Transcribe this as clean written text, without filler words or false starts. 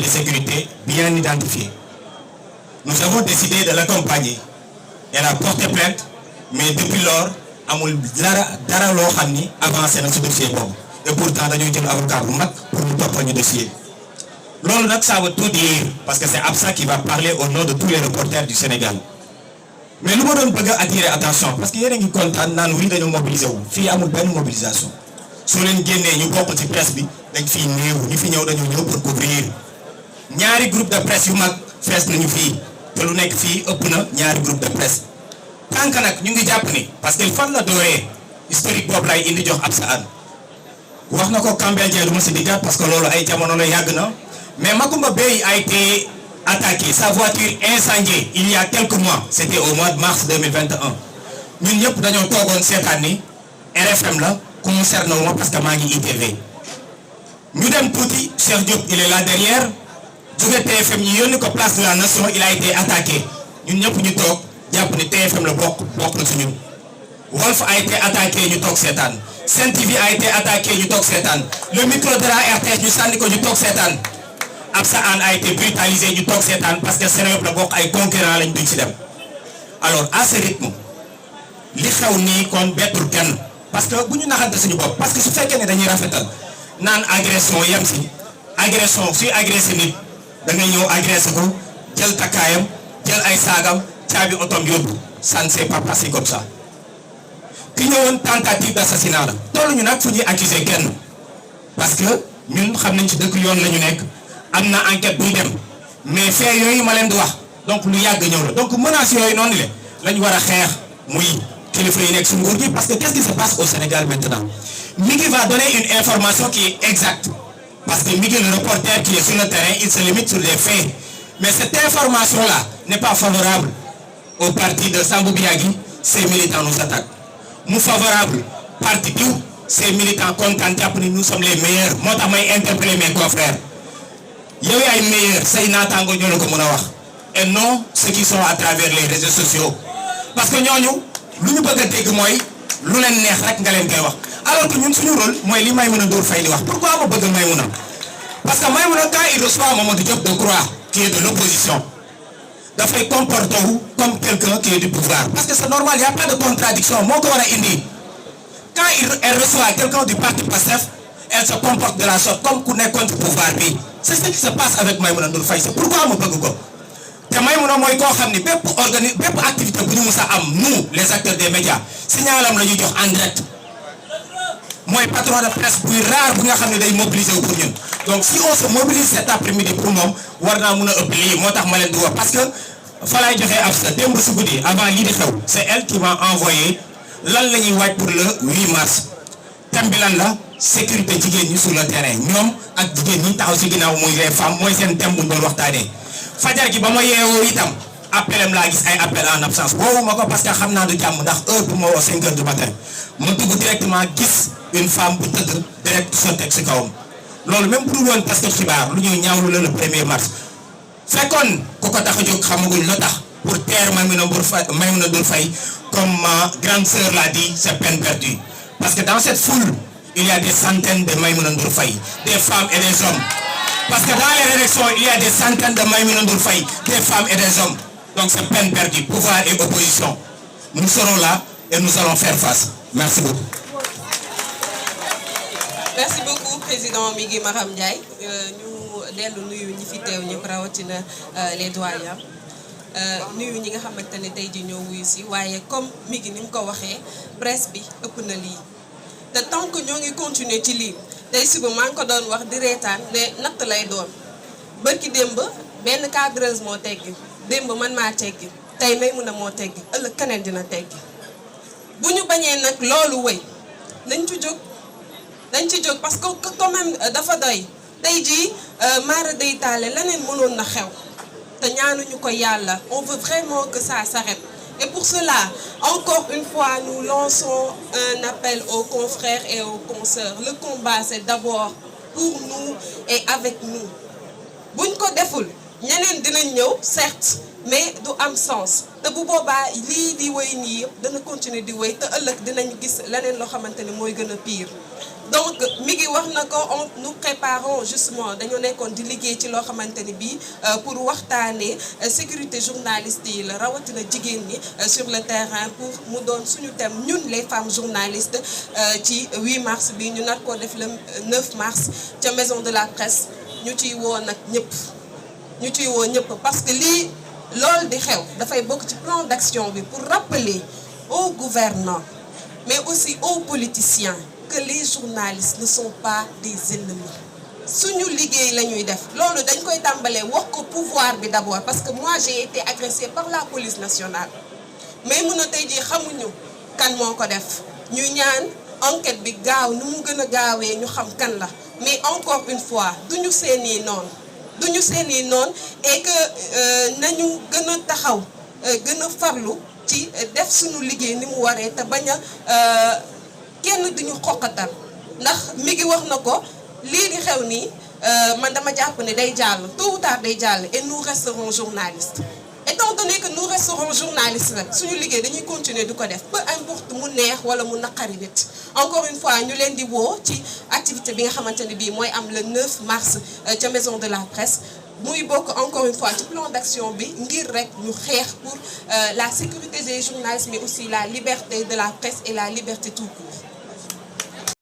de sécurité bien identifié. Nous avons décidé de l'accompagner. Elle a porté plainte, mais depuis lors, amul dara loo xam ni avancé na ci dossier boobu. Et pourtant dañoo jël avocat bu mag pour ñu toppal ñu dossier. Loolu nag ça veut tout dire parce que c'est Absa qui va parler au nom de tous les reporters du Sénégal. Mais lu ma doon bëgg a attirer attention parce que yéen a ngi kontaan naan oui dañoo mobiliser wu fii amul benn mobilisation soo leen génnee ñu bokk ci presse bi dañ fiy néew ñu fi ñëw dañoo ñëw pour couvrir ñaari groupe de presse yu mag fees nañu fii te lu nekk fii ëpp na ñaari groupe de presse tant que nag ñu ngi jàpp ni parce que fan la dooree historique boobu lay indi jox Absa Anne wax na ko Kambel Dieng du ma si diggaat parce que loolu ay jamono la yàgg na mais Macoumba Beye a été attaqué, sa voiture incendiée il y a quelques mois, c'était au mois de mars 2021. Nous ñëpp dañoo toogoon seetaan ni RFM la concerne moi parce que maa ngi ITV. ñu dem tuuti Cheikh Diop il est là derrière jóge TFM ñu yónni ko place de la nation il a été attaqué ñun ñëpp ñu toog jàpp ni TFM la bokk na ci ñun. Wolf a été attaqué ñu toog seetaan Sen TV a été attaqué ñu toog seetaan le micro de la RTS ñu sànni ko ñu toog seetaan. Absa Anne a été brutalisé du toog seetaan parce que Sénégal la bokk ay concurrents lañ duñ ci dem alors à ce rythme li xew nii kon bettul kenn parce que bu ñu naxante suñu bopp parce que su fekkee ne dañuy rafetal naan agression yem si agression suy agressé nit da ngay ñëw agressé ko jël takkaayam jël ay saagam caabi otom yóbbu ça ne s'est pas passé comme ça ki ñëwoon tentative d'assassinat la tolluñu nag fu ñuy accuser kenn parce que ñun xam nañ ci dëkk yoon la ñu nekk. am na enquête buy dem mais fait yooyu ma leen di wax donc lu yàgg ñëw la donc menaces yooyu noonu la lañ war a xeex muy kilifa yi nekk su nguur gi parce que qu'est-ce qui se passe au Sénégal maintenant Migui va donner une information qui est exacte parce que Migui le reporter qui est sur le terrain il se limite sur les faits mais cette information là n'est pas favorable au parti de Sambou Biagui ses militants nous attaquent mu favorable parti diw ses militants kontaan jàpp ni nous sommes les meilleurs moo tax may interpeller mes confrères yow yaay meilleur say naataango ñoo la ko mën a wax et non ceux qui sont à travers les réseaux sociaux parce que ñooñu lu ñu bëgg a dégg mooy lu leen neex rek nga leen koy wax alors que ñun suñu rôle mooy li Maïmouna Ndour Faye di wax pourquoi ma bëgg Maïmouna parce que Maïmouna quand il reçoit Mamadou Diop Decroix qui est de l'opposition dafay comporter wu comme quelqu'un qui est du pouvoir parce que c'est normal il y a pas de contradiction moo ko war a indi quand elle reçoit quelqu'un du parti Pastef elle se comporte de la sorte comme ku nekk contre pouvoir bi c'est ce qui se passe avec Maïmouna Ndour Faye c'est pourquoi ma bëgg ko te Maïmouna mooy koo xam ni bépp activité bu ñu mus a am nous les acteurs des médias signalam la ñuy jox en direct mooy patron de presse buy rare bu nga xam ne day mobiliser wu pour ñun donc si on se mobilise cet après-midi pour moom war naa mun a ëpp lii moo tax ma leen di wax parce que fa laay joxee Absa démb si guddi avant lii di xew c'est elle qui m'a envoyé lan la ñuy waaj pour le 8 mars thème bi lan la sécurité jigéen ñi sur le terrain ñoom ak jigéen ñi taxaw si ginnaaw muy les femmes mooy seen thème bu ñu doon waxtaanee fajar gi ba ma yeewoo itam appelem laa gis ay appel en absence woowu ma ko parce que xam naa du jàmm ndax heure bu ma woo 5 heures du matin ma dugg directement gis une femme bu tëdd direct sotteeg si kawam loolu même bu dul woon parce que xibaar lu ñuy ñaawlu la le 1er mars fekkoon ku ko tax a jóg xamaguñ la tax pour teer Maïmouna Ndour Faye comme ma grande sœur l'a dit c'est peine perdue parce que dans cette foule il y a des centaines de Maïmouna Ndour Faye des femmes et des hommes parce que dans les élections il y a des centaines de Maïmouna Ndour Faye des femmes et des hommes donc c'est peine perdue pouvoir et opposition nous serons là et nous allons faire face merci beaucoup. Merci beaucoup président Migui Maram Ndiaye ñu dellu nuyu ñi fi teew ñëpp rawatina les doyens nuyu ñi nga xamante ne tey ji ñoo wuyu si waaye comme Migui ni mu ko waxee presse bi ëpp na lii te tant que ñoo ngi continuer ci lii tey suba maa ngi ko doon wax di reetaan ne natt lay doon bërki démb benn cadreuse moo teggi démb man maa teggi tey Maïmouna moo teggi ëllëg keneen dina teggi bu ñu bañee nag loolu wëy nañ ci jóg parce que quand même dafa doy tey jii maara day taale leneen mënoon na xew te ñaanuñu ko yàlla on veut vraiment que ça s'arrête et pour cela encore une fois nous lançons un appel aux confrères et aux consoeurs le combat c'est d'abord pour nous et avec nous buñ ko deful ñeneen dinañ ñëw certes mais du am sens te bu boobaa lii di wéy nii yëpp dana continuer di wéy te ëllëg dinañ gis leneen loo xamante ne mooy gën a pire donc mi ngi wax na ko nous préparons justement dañoo nekkoon di liggéey ci loo xamante ni bii pour waxtaanee sécurité journaliste yi la rawatina jigéen ñi sur le terrain pour mu doon suñu thème ñun les femmes journalistes ci 8 mars bi ñu nar koo def le 9 mars ca maison de la presse ñu ciy woo nag ñëpp parce que lii loolu di xew dafay bokk ci plan d'action bi pour rappeler aux gouvernants mais aussi aux politiciens que les journalistes ne sont pas des ennemis suñu liggéey la ñuy def loolu dañ koy tàmbalee wax ko pouvoir bi d'abord parce que moi j'ai été agressée par la police nationale mais mun a tey jii xamuñu kan moo ko def ñuy ñaan enquête bi gaaw nu mu gën a gaawee ñu xam kan la mais encore une fois duñu seeni noonu et que nañu gën a taxaw gën a farlu ci def suñu liggéey ni mu waree te bañ a kenn duñu xoqatal ndax mi ngi wax na ko lii di xew nii man dama jàpp ne day jàll tôt ou tard day jàll et nous resterons journalistes étant donné que nous resterons journalistes rek suñu liggéey dañuy continuer du ko def peu importe mu neex wala mu naqari nit encore une fois ñu leen di woo ci activité bi nga xamante ne bii mooy am le 9 mars ca maison de la presse muy bokk encore une fois ci plan d'action bi ngir rek ñu xeex pour la sécurité des journalistes mais aussi la liberté de la presse et la liberté tout court.